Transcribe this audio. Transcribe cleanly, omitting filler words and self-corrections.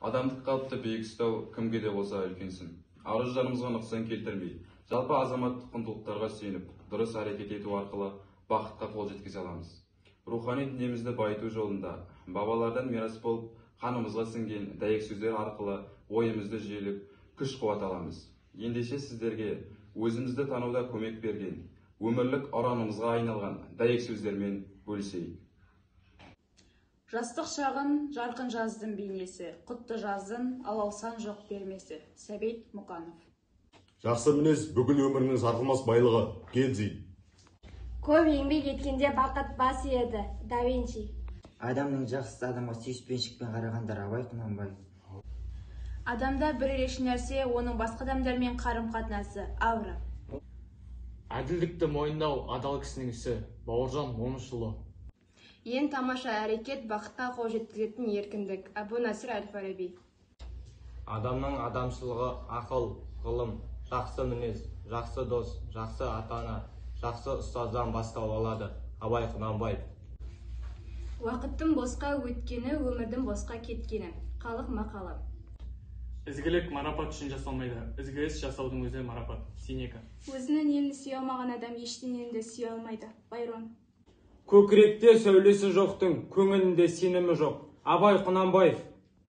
Адамдық қалыпты биік ұстау кімге де болса үлкен сын. Ар-ожданымызға нұқсан келтірмей, жалпы азаматтық құндылықтарға сүйеніп, дұрыс әрекет ету арқылы бақытқа қол жеткізе аламыз. Рухани дүниемізді байыту жолында бабалардан мирас болып, қанымызға сіңген дәйек сөздер арқылы ойымызды жүйелеп, күш қуат аламыз. Ендеше сіздерге өзімізді тануда көмек берген, өмірлік ұранымызға айналған дәйек сөздермен бөлісейік. Жастық шағын жарқын жаздың бейнесі, құтты жаздың алаусан жоқ бермесі. Сәбит Мұқанов. Жақсы мінез бүкіл өміріңнің сарқылмас байлығы. Гельзи. Көп еңбек еткенде бақыт бас иеді. Да Винчи. Адамның жақсысы адамға сүйіспеншілікпен қарағандар. Абай Құнанбаев. Адамда бір ерекше нәрсе оның басқа адамдармен қарым-қатынасы, аура. Әділдікті мойындау адал кісінің ісі. Бауыржан Момышұлы. Ең тамаша әрекет бақытқа қол жеткізетін еркіндік. Әбу Насыр әл-Фараби. Адамның адамшылығы ақыл, ғылым, жақсы мінез, жақсы дос, жақсы ата-ана, жақсы ұстаздан бастау алады. Абай Құнанбаев. Уақыттың босқа өткені, өмірдің босқа кеткені. Халық мақалы. Ізгілік марапат үшін жасалмайды, ізгі іс жасаудың өзі марапат. Сенека. Өзінің елін сүйе алмаған адам ештеңені де сүйе алмайды. Байрон. Көкіректе сәулесі жоқтың, көңілінде сенімі жоқ. Абай Құнанбаев.